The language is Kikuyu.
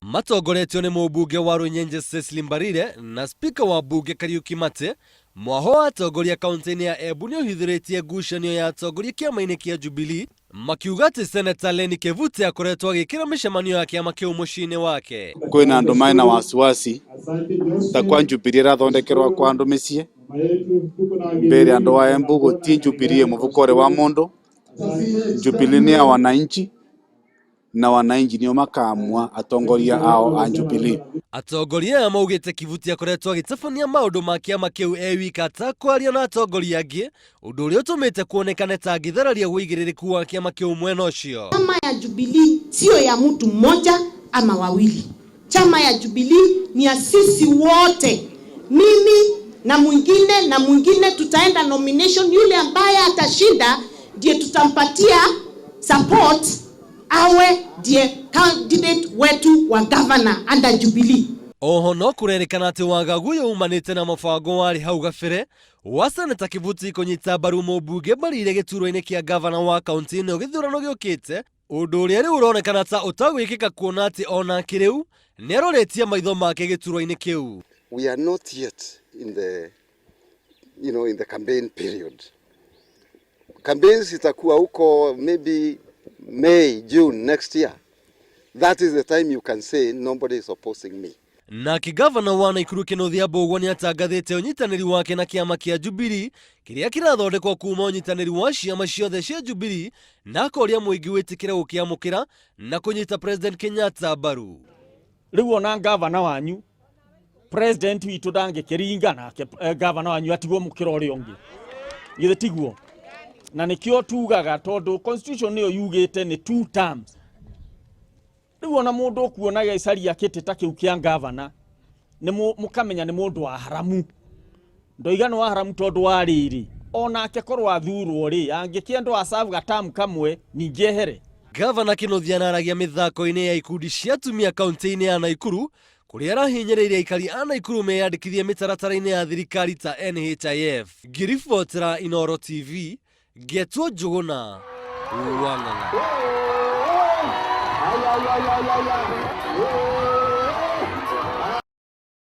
Matongoretio nĩ mũmbunge wa Runyenje Cecily Mbarire na spika wa mbunge Kariuki Matĩ, mwaho wa atongoria kaunti-inĩ ya Embu nĩ ũhithũrĩtie ngucanio ya atongoria kĩama-inĩ kĩa Jubilee makiuga atĩ Seneta Lenny Kĩbute akoretwo agĩkĩra mĩcemanio ya kĩama kĩu mũciĩ-inĩ wake. Kwĩna andũ marĩ na wasiwasi ta kwa Jubilee ĩrathondekerwa kwa andũ mĩciĩ mbere andũ a Embu gũtiĩ Jubilee mũbuko-rĩ wa mũndũ. Jubilee nĩ ya wananchi na wananchi nĩo makaamua atongoria ao a Jubilee. Atongoria aya maugĩte Kivuti akoretwo agĩtabania maũndũ ma kĩama kĩu e wika atakwaria na atongoria angĩ, ũndũ ũrĩa ũtũmĩte kuonekane ta angĩthararia ũigĩrĩrĩku wa kĩama kĩu mwena ũcio. Chama ya Jubilee sio ya mtu mmoja ama wawili. Chama ya Jubilee ni ya sisi wote, mimi na mwingine na mwingine, tutaenda nomination. Yule ambaye atashinda ndiye tutampatia support awe ndiye candidate wetu wa governor under Jubilee. Oho no kũrerĩkana atĩ wagagu ũyũ umanĩte na mũbango warĩ hau gabere wa Seneta Kĩbuti kũnyita mbaru mũmbunge Mbarire gĩturwa-inĩ kĩa gavana wa kaunti ĩno gĩthurano gĩũkĩte, ũndũ ũrĩa rĩu ũronekana ta ũtagwĩkĩka kuona atĩ onake rĩu nĩaroretie maitho make gĩturwa-inĩ kĩu. We are not yet in the, you know, in the campaign period. Campaigns itakuwa huko maybe May, June next year. That is the time you can say nobody is opposing me. Nake gavana wa Naikuru Kĩnuthia Mbũgua nĩatangathĩte ũnyitanĩri wake na kĩama kĩa Jubilee kĩrĩa kĩrathondekwo kuma ũnyitanĩri wa ciama ciothe cia Jubilee na akoria mũingĩ wĩtĩkĩre gũkĩamũkĩra na kũnyita President Kenyatta mbaru. Rĩu ona gavana wanyu president witũ ndangĩkĩringa nake gavana wanyu atigwo mũkĩra ũrĩa ũngĩ, githĩ tiguo? Na nĩkĩo tugaga tondũ constitution nĩyo yugĩte nĩ two terms. Rĩu ona mũndũ ũkuona gĩcaria kĩtĩ ta kĩu kĩa gavana nĩ mũkamenya nĩ mũndũ wa haramu. Ndoiga nĩ wa haramu tondũ wa rĩrĩ, onake korwo athurwo rĩ, angĩkĩendwo acabu gatamu kamwe ningĩ ehere. Gavana Kĩnuthia araragia mĩthako-inĩ ya ikundi cia atumia kaunti-inĩ ya Naikuru kũrĩa arahinyĩrĩirie aikari a Naikuru meyandĩkithie mĩtaratara-inĩ ya thirikari ta NHIF. Ngĩribotera Inooro TV, ngetwo Njũgũna wa Ng'ang'a.